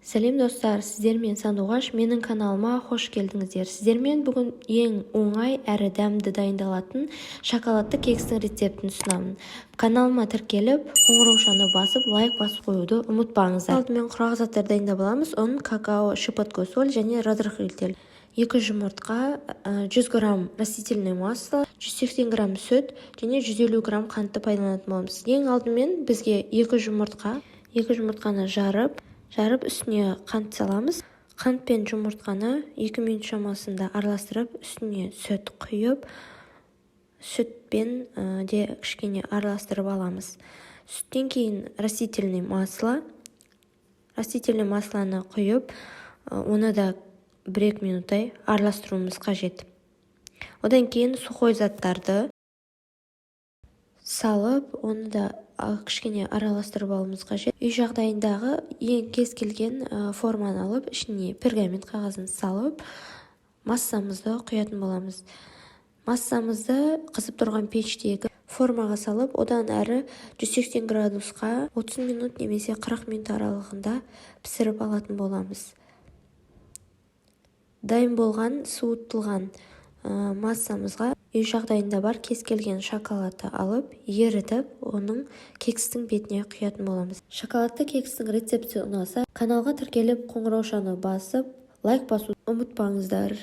Сәлем, достар! Сіздермен Сандуғаш. Менің каналыма қош келдіңіздер! Сіздермен бүгін ең оңай әрі дәмді дайындалатын шоколадты кекстің рецептін ұсынамын. Каналыма тіркеліп, қоңыраушаны басып, лайк басып қоюды ұмытпаңыздар. Алдымен құрғақ заттар дайындап аламыз: ұн, какао, щепотка соль және разрыхлитель. 2 жұмыртқа, 100 грамм растительное масло, 180 грамм сүт және 150 грамм қантты пайдаланатын боламыз. Ең алдымен бізге 2 жұмыртқа. 2 жұмыртқаны жарып жарып, үстіне қант саламыз. Қант пен жұмыртқаны 2 минут шамасында араластырып, үстіне сүт құйып, сүтпен де кішкене араластырып аламыз. Сүттен кейін растительный масло. Растительный маслоны құйып, оны да 1-2 минуттай араластыруымыз қажет. Одан кейін сухой заттарды салып, оны да кішкене араластырып алуымыз қажет. Үй жағдайындағы ең кез келген форманы алып, ішіне пергамент қағазын салып, массамызды құятын боламыз. Массамызды қызып тұрған пештегі формаға салып, одан әрі 180 градусқа 30 минут немесе 40 минут аралығында пісіріп алатын боламыз. Дайын болған, суытылған массамызға үй жағдайында бар кез келген шоколадты алып, ерітіп, оның кекстің бетіне құятын боламыз. Шоколадты кекстің рецепті ұнаса, каналға тіркеліп, қоңыраушаны басып, лайк басуды ұмытпаңыздар.